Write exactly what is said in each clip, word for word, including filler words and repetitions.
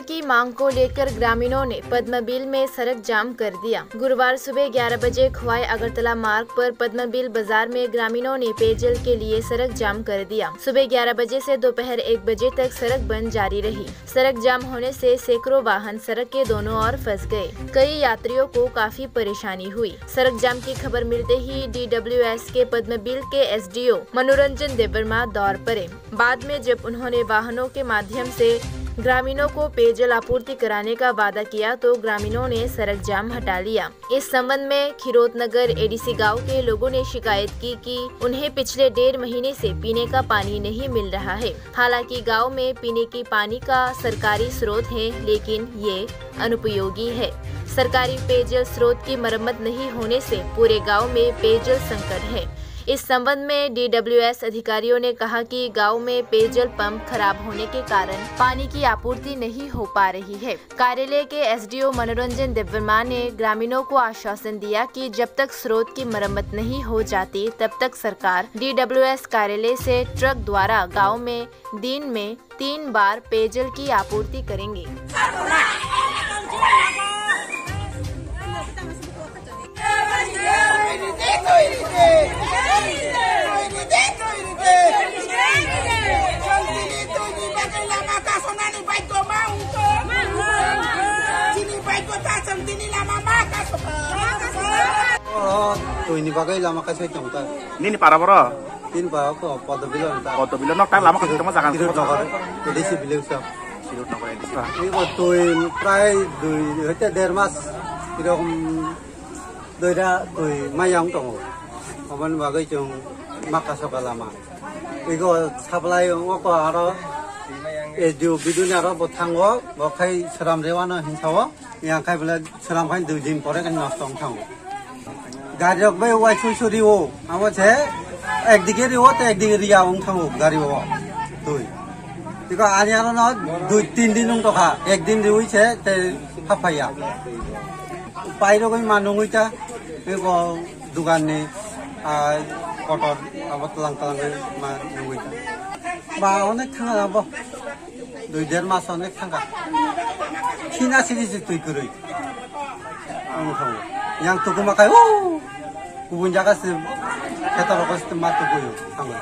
की मांग को लेकर ग्रामीणों ने पद्मबिल में सड़क जाम कर दिया। गुरुवार सुबह ग्यारह बजे खोवाई अगरतला मार्ग पर पद्मबिल बाजार में ग्रामीणों ने पेयजल के लिए सड़क जाम कर दिया। सुबह ग्यारह बजे से दोपहर एक बजे तक सड़क बंद जारी रही। सड़क जाम होने से सैकड़ों वाहन सड़क के दोनों ओर फंस गए। कई यात्रियों को काफी परेशानी हुई। सड़क जाम की खबर मिलते ही डीडब्ल्यूएस के पद्मबिल के एसडीओ मनोरंजन देवर्मा दौड़ पड़े। बाद में जब उन्होंने वाहनों के माध्यम से ग्रामीणों को पेयजल आपूर्ति कराने का वादा किया, तो ग्रामीणों ने सड़क जाम हटा लिया। इस संबंध में खिरोत नगर एडीसी गांव के लोगों ने शिकायत की कि उन्हें पिछले डेढ़ महीने से पीने का पानी नहीं मिल रहा है। हालांकि गांव में पीने की पानी का सरकारी स्रोत है, लेकिन ये अनुपयोगी है। सरकारी पेयजल स्रोत की मरम्मत नहीं होने से पूरे गांव में पेयजल संकट है। इस संबंध में डीडब्ल्यूएस अधिकारियों ने कहा कि गांव में पेयजल पंप खराब होने के कारण पानी की आपूर्ति नहीं हो पा रही है। कार्यालय के एसडीओ मनोरंजन देवर्मा ने ग्रामीणों को आश्वासन दिया कि जब तक स्रोत की मरम्मत नहीं हो जाती, तब तक सरकार डीडब्ल्यूएस कार्यालय से ट्रक द्वारा गांव में दिन में तीन बार पेयजल की आपूर्ति करेंगे। Oro twini bagwi lama kaisa tong ta. Nini para boro? Tin para ko Podobilo ta. Podobilo nok ta lama kaisa tongma jaga. Kirut Nagar, A D C village ta. Kirut Nagar A D C. Iko twi prai dui hoite der mas erokom doira twi mayang tongo. Oboni bagwi chwng maka soka lama. Iko supply oko aro S D O biduni aro bo thango, bo khai sram rewano hinsawo. Yang khai bole sram khai dui din pore khai nosto wng thango. Gari rok bai wai sui sui rio, amo se ekdike rio te ekdike ria wng thango gari o. Twi. Tiko ani aro no dui tin din wng tokha, ek din riwi se te haphaiya. Pai rogwi ma nungwi ta, eko dugan ni, ah, kotor abo tlang tlang ma nungwi ta. Ba onek thanga abo. Dui der mas onek thangkha. Sina sini si twi kwrwi. Ang thango. Yang tukuma kai, o! Kubun jaga se, kheto roko se ma tukui thango.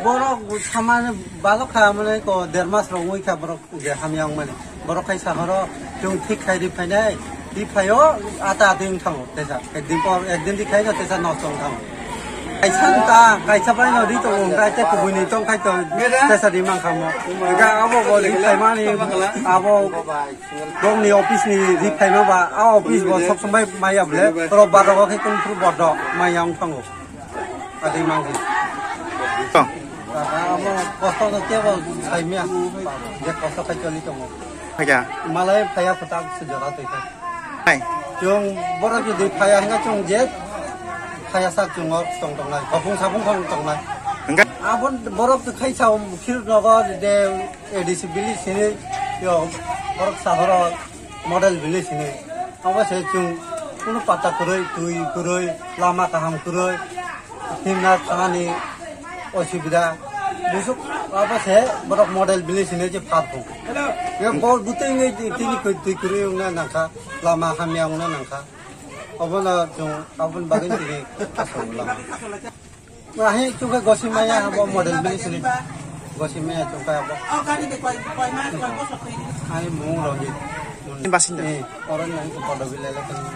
Borok samani balok kha mane ko der mas rok wngwi kha borok je hamya wngmani. Borok khai sahoro chwng thik khai ri phainai. Ri phaio ata ati wng thango tesa. Ekdin por, ekdin ri khai no tesa nosto wng thango. Kaisa wng ta, kaisa bai no ri tongo, wng ta tei kubui ni tong khai to tesa ri mang kha mo. Wng kha abo bo ri phaimani, abo bong ni office ni ri phaima ba, a office bo sob somai maya bole, rob bar rogo khe kung phuru bodo maya wng thango. Ati mang khe. Tong. Amo kosto no kebo saimya, je kosto khai choli tongo. Phaiya. Malai phaiya khutak se jora twi kha. Hai. Chwng borok jodi phaiya hwnba chwng je phaiya sak chwng o tong tongnai. Khopung sapung khong tongnai. Hwnba? Abon borok khai sa khir nogo de A D C village sini yo borok sahoro model village sini. Abo se chwng kunu pata kwrwi, twi kwrwi, lama kaham kwrwi. Himna thangani osubida. Busuk abo se borok model village hinwi je phat bo. Ye bol buteng ngai tini koi twi kwrwi wngna nangkha, lama hamya wngna nangkha. Obono chwng aboni bagwi tini aswk lama. Ahi chukha Gosimaya abo model village hinwi. Gosimaya chukha abo. Ani mung Ranjit. Basinda. Eh, oro nang Podobila elaka ni.